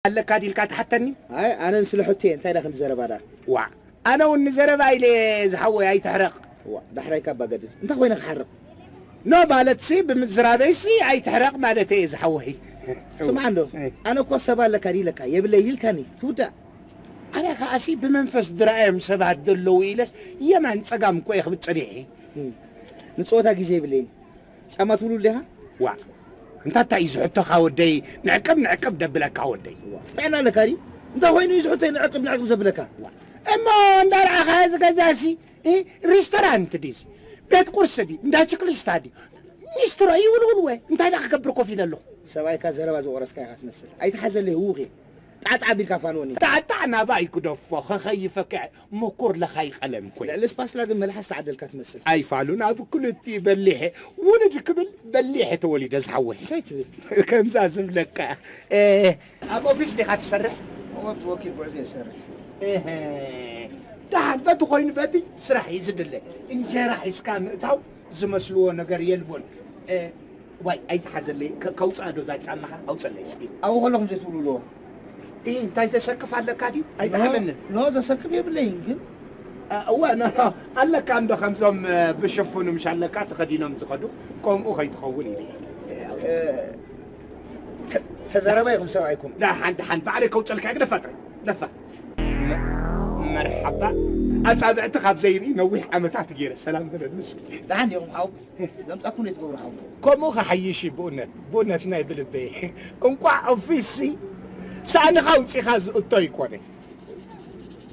ኣለካ ዲልካ ትሓተኒ? ኣይ ኣነ ንስለ ሕቶ እየ እንታይ ዳ ክንዲ ዘረባ ዳ ዋ ኣነ እውን ንዘረባ ኢለ ዝሓወይ ኣይትሕረቕ። ዋ ዳሕራይ ካብ ባገድድ እንታይ ኮይነ ክሓርቕ ኖ ማለትሲ ብምዝራበይሲ ኣይትሕረቕ ማለት እየ ዝሓወይ። ስማዕ እንዶ ኣነ እኮ ሰብ ኣለካ ዲለካ የብለይ ኢልካኒ ትውዳእ። ኣነ ከዓሲ ብመንፈስ ድረኣዮም ሰባት ዘለዉ ኢለስ የማን ጸጋም እኮ እየ ክብል ጸኒሐ። ንፀወታ ግዜ የብለይን ጫማ ትብሉ ዲኻ? ዋ እንታታ እዩ ዝሕቶኻ ወደይ? ንዕቅብ ንዕቅብ ደብለካ ወደይ። ጥዕና ኣለካ ድዩ? እንታይ ኮይኑ እዩ ዝሕቶይ ንዕቅብ ንዕቅብ ዘብለካ? እሞ እንዳርኣኻ ዝገዛሲ ሪስቶራንት ድዩ? ቤት ቁርሲ ድዩ? እንዳ ችክሊስታ ድዩ? ሊስትሮ ይውልውል ወ እንታይ ዳ ክገብር ኮፍ ኢለ ኣለኹ? ሰብኣይካ ዘረባ ዝቆረስካ ኢኻ ትመስል። ኣይትሓዘለይ ህውኽ እየ። ጣዕጣዕ ኣቢልካ ፋንወኒ። ጣዕጣዕ ናባይ ግደፎ ከኸይፈካ ምኩር ለኻይ ቀለም ኮይ። ልዕሊ ስፓስላ ግን መልሓስ ተዓደልካ ትመስል። ኣይፋሉን ኣብ ክልቲኡ በሊሐ ውልድ ክብል በሊሐ ተወሊደ ዝሓወይ። እንታይ ትብል? ከምዛ ዝብለካ እያ። ኣብ ኦፊስ ዲኻ ትሰርሕ? ወኪል ጉዕዞ ይሰርሕ። ደሓን በቲ ኮይኑ በቲ ስራሕ እዩ ዝድለ። እንጀራ ሒዝካ ምእታው ዝመስልዎ ነገር የልቦን። ዋይ ኣይትሓዘለይ ከውፅኣ ዶ እዛ ጫማኻ ኣውፀለይ እስኪ። ኣብኡ ከለኹም ዘይትውልውልዎ። ኢ እንታይ ዘሰክፍ ኣለካ ድዩ? ኣይጠዓመንን። ኖ ዘሰክፍ የብለይን ግን እወ ኣለካ እንዶ ከምዞም ብሽፉኑ ምሽ ኣለካ ተኸዲኖም ዝኸዱ ከምኡ ከይትኸውን ኢለ። ተዛረባ ኢኹም ሰብኣይኩም። ደሓን ደሓን ባዕለይ ከውፅልካ ግደፋ ጥራይ ግደፋ። መርሓባ ኣፃብዕቲ ካብ ዘይርኢ ነዊሕ ዓመታት ገይረ ሰላም በለሉ እስኪ። ደሓን ዲኹም ሓው ዘምፃኩም ዘይትገብሩ ሓው። ከምኡ ክሓይሽ እዩ ብእውነት ብእውነት ናይ ብልበይ። እንቋዕ ኦፊስሲ ሳእንኻ ኣውፂኻ ዝእቶ ኣይኮነ።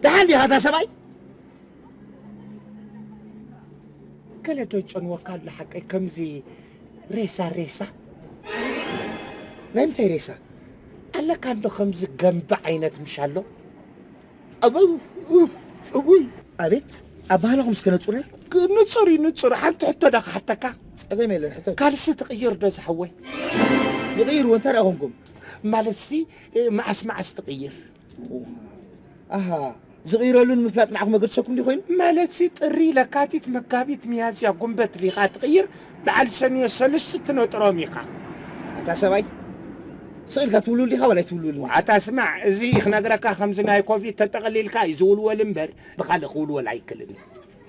ደሓን ዲኻ እታ ሰብኣይ? ገለ ዶ ይጨንወካ ኣሎ ሓቀይ ከምዚ ሬሳ ሬሳ? ናይ ምንታይ ሬሳ? ኣለካ እንዶ ከምዚ ገንቢ ዓይነት ምሽ ኣሎ? ኣበው እውይ ኣቤት ኣባህላኹም እስከ ነጹረይ ንጹር እዩ ንጹር ሓንቲ ሕቶ ዳ ክሓተካ ጸገም የለን ሕቶ ካልሲ ትቕይር ዶ ዝሓወይ ይቕይርዎ እንታይ ደኣ ኮንኩም ማለትሲ መዓስ መዓስ ትቕይር ኣሃ ዝቕይረሉ ንምፍላጥ ንዓኹም መገድሰኩም ድዩ ኮይኑ ማለትሲ ጥሪ ለካቲት መጋቢት ሚያዝያ ጉንበት ዲኻ ትቕይር በዓል ሰንዮ ሰልስቲ ትነጥሮም ኢኻ ኣታ ሰብኣይ ስቕ ኢልካ ትውልውል ዲኻ ዋላ ኣይትውልውልን ኣታ ስማዕ እዚ ክነግረካ ከምዚ ናይ ኮቪድ ተጠቕሊልካ እዩ ዝውልወል እምበር ብኻልእ ክውልወል ኣይክልን እዩ